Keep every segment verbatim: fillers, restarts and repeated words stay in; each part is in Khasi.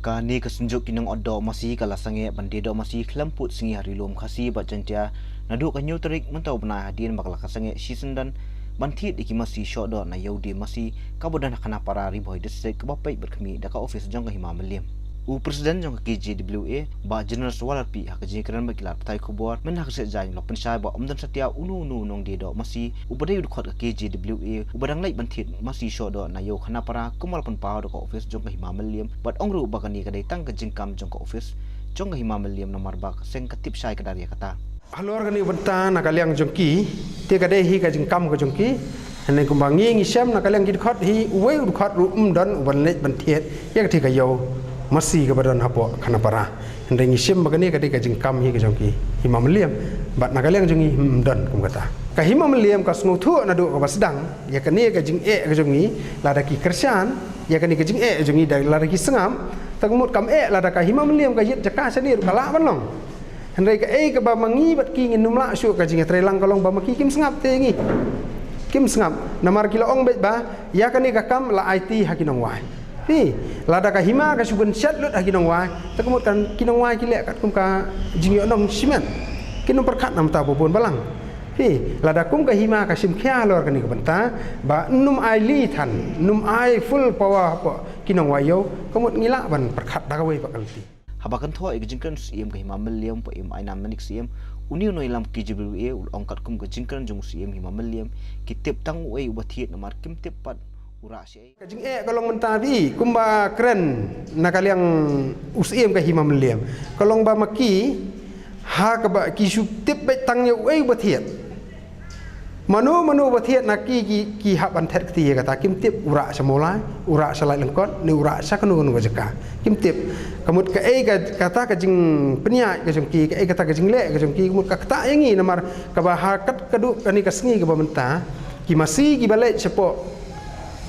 Kane ka synjuk ki nongot doh masi ka la sangeh ban die doh masi khlem pud sngi ha Ri Lum Khasi bad Jaintia naduh ka hynñiew tarik mynta u bnai hadien ba ka la ka sangeh shisyndon ban thied ïa ki masi shoh doh na ïew die masi kaba don ha Khanapara, Ri Bhoi District, kaba peit bad khmih da ka office jong ka Hima Mylliem. U President jong ka K J W A, Bah General Sawalharpi, ha ka jingkren bad ki lad pathai khubor mynta ha ka sngi Saitjaiñ, u la pynshai ba ym don satia uno uno u nongdie doh masi uba dei u dkhot ka K J W A uba dang leit ban thied masi shoh doh na ïew Khanapara kumba la pynpaw da ka office jong ka Hima Mylliem, bad ong ruh ba kane ka dei tang ka jingkam jong ka office jong ka Hima Mylliem namar ba ka seng ka tip shai kdar ïa kata. Halor kane ka bynta na ka liang jong ki, te ka dei hi ka jingkam ka jong ki. Hynrei kumba ngi ngi shem na ka liang ki dkhot hi, uwei u dkhot ruh ym don uban leit ban thied ïa kata ka ïew masi kaba don hapoh Khanapara. Hynrei ngi shem ba kane ka dei ka jingkam hi ka jong ki Hima Mylliem, bad na ka liang jong ngi ym don kum kata. Ka Hima Mylliem ka sngewthuh naduh kaba sdang ïa kane ka jingeh ka jong ngi, lada ki kyrshan ïa kane ka jingeh jong ngi, da lada ki sngap, ta ka mut kam eh lada ka Hima Mylliem ka ïit jaka shane ruh ka lah ban long. Hynrei kaei kaba ma ngi bad ki ngin ym lah shuh ka jingïatreilang ka long ba ma ki kim sngap te ngi. Kim sngap. Namar ki la ong beit ba ïa kane ka kam la aiti ha ki nongwai. Phi, lada ka hima ka shu kynshet lut ha ki nongwai, ta ka mut kan ki nongwai ki leh katkum ka jingïohnong shimet. Kin ym pyrkhat namar ta ba bun balang. Phi, lada kum ka hima ka shim khia halor kane ka bynta ba ym ai li than, ym ai full power hapoh ki nongwai ïew, ka mut ngi lah ban pyrkhat da kawei pat ka lynti. Haba kynthoh ïa ka jingkren u Syiem ka Hima Mylliem, Bah Ainan Manik Syiem, une u nongïalam K J W A u la ong katkum ka jingkren jong u Syiem Hima Mylliem, ki tip tang uei uba thied namar kim tip pat u rah shaei. Ka jingeh ka long mynta phi, kumba kren na ka liang u Syiem ka Hima Mylliem, ka long ba ma ki, ha kaba ki shu tip beit tang ïa uei uba thied. Mano mano ba thied na ki, ki, ki hap ban thet kti ïa kata, kim tip u rah sha Mawlai, u rah sha Laitlyngkot, ne u rah sha kano kano ka jaka. Kim tip. Ka mut kaei ka, kata ka jingpynïaid ka jong ki, kaei kata ka jingleh ka jong ki, ka mut ka ktah ïa ngi namar kaba ha kat kaduh kane ka sngi kaba mynta, ki masi kiba leit shapoh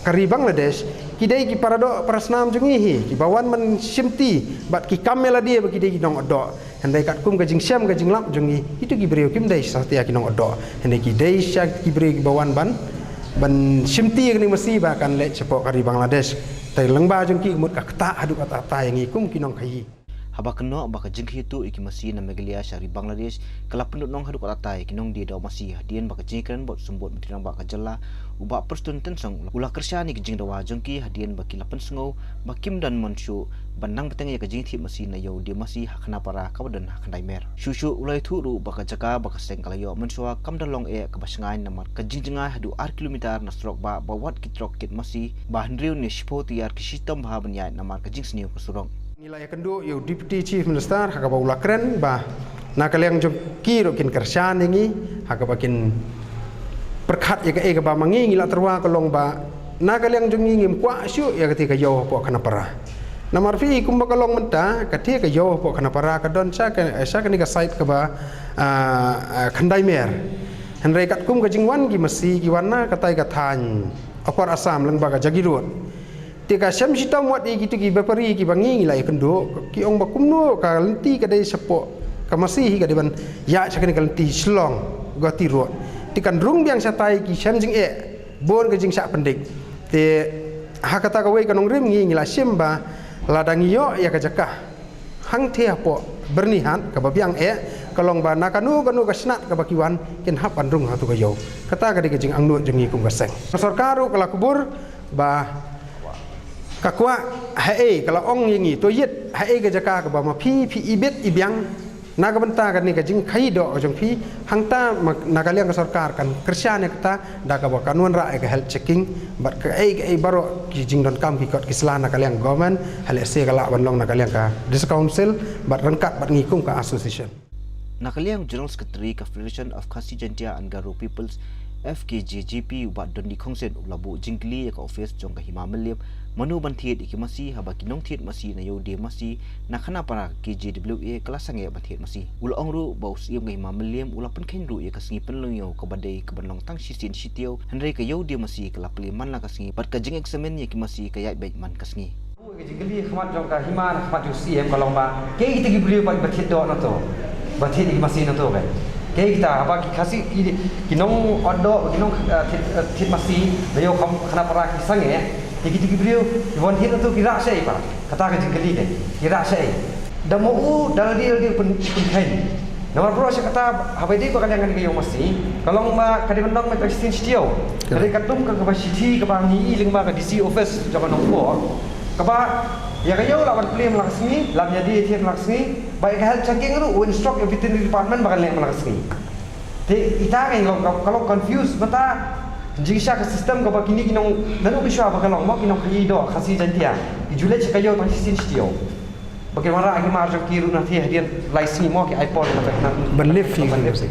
ka ri Bangladesh, ki dei ki paradoh parasnam jong ngi hi, kiba wan ban shimti bad ki kam ïa lade ba ki dei ki nongdoh. Hynrei katkum ka jingshem ka jinglap jong ngi, kito ki briew kim dei sha satia ki nongdoh. Hynrei ki dei sha ki briew kiba wan ban, ban shimti ïa kane ka masi ba kan leit shapoh ka ri Bangladesh. Te lyngba jong ki ka mut ka ktah haduh katta ïa ngi kum ki nongkhaïi. Haba kynnoh ba ka jingkhaïi tuh ïa ki masi na Meghalaya sha ri Bangladesh ka la pynduhnong haduh katta ïa ki nongdie doh masi, hadien ba ka jingkren bad u Symbud Myntri Rangbah ka jylla, u Bah Prestone Tynsong, u la kyrshan ïa ka jingdawa jong ki hadien ba ki la pynsngew ba kim don mon shuh ban nang bteng ïa ka jingthied masi na ïew die masi ha Khanapara kaba don ha Khyndai Mer. Shuh shuh u la ïathuh ruh ba ka jaka ba ka seng ka la ïoh mynshuwa kam da long eh kaba shngaiñ namar ka jingjngai haduh ar kilometer na surok bah ba wat ki trok kit masi ba hynriew ne shiphew taïar ki shitom bha ban ïaid namar ka jingsniew ka surok. Ngi la ïakynduh ïa u Deputy Chief Minister ha kaba u la kren ba na ka liang jong ki ruh kin kyrshan ïa ngi ha kaba kin pyrkhat ïa kaei kaba ma ngi ngi la tyrwa ka long ba na ka liang jong ngi ngim kwah shuh ïa kata ka ïew hapoh Khanapara. Namar phi kumba ka long mynta kata ka ïew hapoh Khanapara ka don sha ka, sha kane ka site kaba, ah, ah, Khyndai Mer. Hynrei katkum ka jingwan ki masi ki wan na katai ka thaiñ Upper Assam lyngba ka Jagiroad. Te ka shem shitom wat ïa kito ki bepari kiba ngi ngi la ïakynduh, ki ong ba kumno ka lynti ka dei shapoh ka masi hi ka dei ban ïaid sha kane ka lynti Shillong Guwahati Road. Te kan rung biang shatai ki shem jingeh, bun ka jingshah pyndik. Te ha kata kawei ka nongrim ngi ngi la shim ba lada ngi ïoh ïa ka jaka hangtei hapoh Byrnihat kaba biang eh ka long ba na kano kano ka snat kaba ki wan kin hap ban rung ha tu ka ïew. Kata ka dei ka jingangnud jong ngi kum ka seng. Ka sorkar ruh ka la kubur ba ka kwah haei ka la ong ïa ngi to ïit haei ka jaka kaba ma phi phi ibit ibiang na ka bynta kane ka jingkhaïi doh ka jong phi hangta ma, na ka liang ka sorkar kan kyrshan ïa kata da kaba kan wanrah ïa ka health checking bad kaei kaei baroh ki jingdonkam ki kot ki sla na ka liang government, ha lehse ka lah ban long na ka liang ka District Council bad ryngkat bad ngi kum ka association. Na ka liang General Secretary ka Federation of Khasi Jaintia and Garo Peoples, F K J G P, u Bah Dundee Khongseit u la buh jingkylli ïa ka office jong ka Hima Mylliem mano ban thied ïa ki masi haba ki nongthied masi na ïew die masi na Khanapara ka K J W A ka la sangeh ban thied masi. U la ong ruh ba u Syiem ka Hima Mylliem u la pynkheiñ ruh ïa ka sngi pynlong ïew kaba dei kaban long tang shisien shitiew, hynrei ka ïew die masi ka la plie man la ka sngi bad ka jingeksamin ïa ki masi ka ïaid beit man ka sngi. Ka jingkylli ha khmat jong ka Hima na khmat jong u Syiem ka long ba kaei kita ki briew ba, ba thied doh na to, ba thied ïa ki masi na to kaei. Kaei kita haba ki Khasi ki, ki nongot doh, ki nong, eh, thied, eh, thied masi na ïew Kham, Khanapara ki sangeh. Ïa kito ki briew, ki wan hit na tu ki rah shaei pat. Kata ka jingkylli ka, ki rah shaei. Da ma u, da lade lade u pyn, pynkheiñ. Namar baroh shi katta, haba ïadei bad ka liang kane ka ïew masi, ka long ba ka dei ban long ba tang shisien shi taïew. Ka dei katkum ka, kaba shithi kaba ngi i lyngba ka D C office jong ka Nongpoh. Kaba ïa ka ïew lah ban plie man la ka sngi, lah ban ïadei thied man la ka sngi, bad ïa ka health checking ruh u instruct ïa veterinary department ba kan leh man la ka sngi. Te ita ka long, ka long confuse mynta, jingshisha ka system kaba kine ki nong, naduh mynshuwa ba ka long mo, ki nongkhaïi dor Khasi Jaiñtia, ki ju leit sha ka ïew tang shisien shi taïew. Ba ki wanrah ki mar jong ki ruh na thie hadien lai sngi mo, ki ai por na, na, ban lift, ban lift,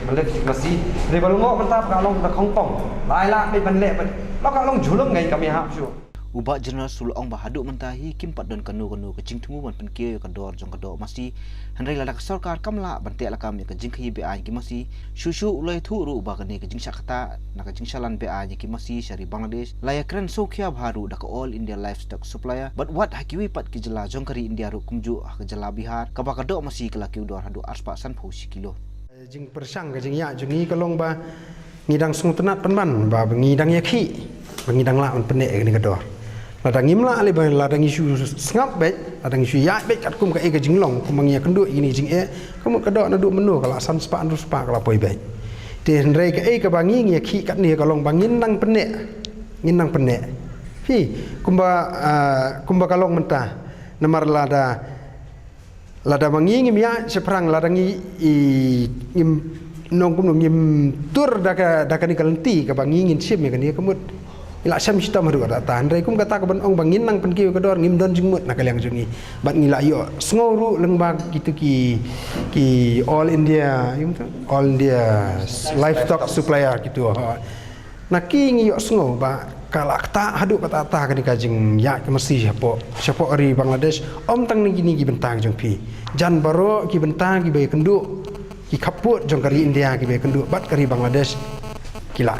ban lift masi. Hynrei ba lyngngoh mynta ba ka long da khongpong. Lai lad beit ban leh, ban, la ka long jhulum ngai kam ïahap shuh. U Bah General Sul u ong ba haduh mynta hi kim pat don kano kano ka jingthmu ban pynkiew ïa ka dor jong ka doh masi. Hynrei lada ka sorkar kam lah ban teh lakam ïa ka jingkhaïi be-aiñ ki masi, shuh shuh u la ïathuh ruh ba kane ka jingshah kata na ka jingshalan be-aiñ ïa ki masi sha ri Bangladesh la ïakren sngewkhia bha ruh da ka All India Livestock Supplier, bad wat ha kiwei pat ki jylla jong ka ri India ruh kumjuh ha ka jylla Bihar, kaba ka doh masi ka la kiew dor haduh arspah sanphew shi kilo. Jingpyrshang, ka jingïaid jong ngi ka long ba ngi dang sngewtynnat pynban ba, ba ngi dang ïakhih ba ngi dang lah ban pynneh ïa kane ka dor. Lada ngim lah lei ba, lada ngi shu sngap beit, lada ngi shu ïaid beit katkum kaei ka jinglong, kumba ngi ïakynduh ïa kine ki jingeh, ka mut ka doh naduh mynno ka la san spah hynriew spah ka la poi beit. Te hynrei kaei kaba ngi, ngi ïakhih katne ka long ba ngin nang pynneh, ngin nang pynneh. Phi, kumba, ah, kumba ka long mynta. Namar lada Lada ma ngi ngim ïaid shaphrang, lada ngi, i, ngim, nong kumno, ngim tur da ka, da kane ka lynti kaba ngi ngin shim ïa kane, ka mut ngi la shem shitom haduh katta katta. Hynrei kum kata kaban ong ba ngin nang pynkiew ïa ka dor, ngim don jingmut na ka liang jong ngi. Bad ngi la ïohsngew ruh lyngba kito ki, ki All India, ïa kito, All India Livestock Supplier kito, ha. Na ki ngi ïohsngew ba ka la ktah haduh katta katta kane ka jingïaid ka masi shapoh, shapoh ri Bangladesh, ym tang na kine ki bynta jong phi. Jan baroh ki bynta kiba ïakynduh, ki khappud jong ka ri India kiba ïakynduh bad ka ri Bangladesh, ki la,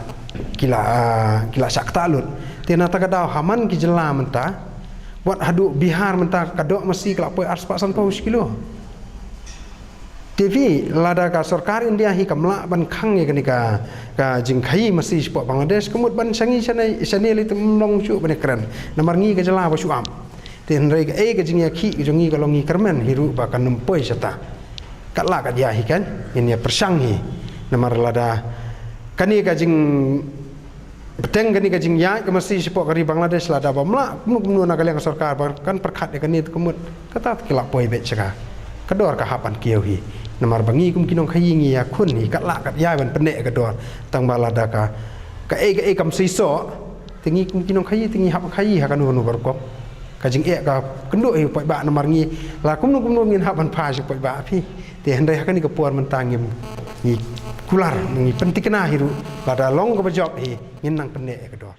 ki la, ah, ki la shah ktah lut. Te na kata ka daw ha man ki jylla mynta, wat haduh Bihar mynta ka doh masi ka la poi arspah sanphew shi kilo. Te phi, lada ka sorkar India hi kam lah ban khang ïa kane ka, ka jingkhaïi masi shapoh Bangladesh, ka mut ban sha ngi shane, shane lei te ym long shuh ban ïakren. Namar ngi ka jylla ba shu ap. Te hynrei kaei ka jingïakhih ka jong ngi ka long ngi kyrmen hi ruh ba kan ym poi shata. Katba lah katba ïa hi kan, ngin ïa pyrshang hi. Namar lada kane ka jing Bteng kane ka jingïaid ka masi shapoh ka ri Bangladesh, lada bym lah kumno kumno na ka liang ka sorkar ba kan pyrkhat ïa kane, te ka mut kata te ki la poi beit sha ka, ka dor ka hap ban kiew hi. Namar ba ngi kum ki nongkhaïi ngi ïakhun hi katba lah katba ïa ban pynneh ïa ka dor. Tang ba lada ka, kaei kaei kam seisoh, te ngi kum ki nongkhaïi te ngi hap khaïi ha kano kano ka rukom. Ka jingeh ka kynduh hi u paidbah, namar ngi la kumno kumno ngin hap ban phai sha u paidbah phi. Te hynrei ha kane ka por mynta ngim, ngi kular, ngi pynthikna hi ruh, lada long kaba jop hi ngin nang pynneh ïa ka dor.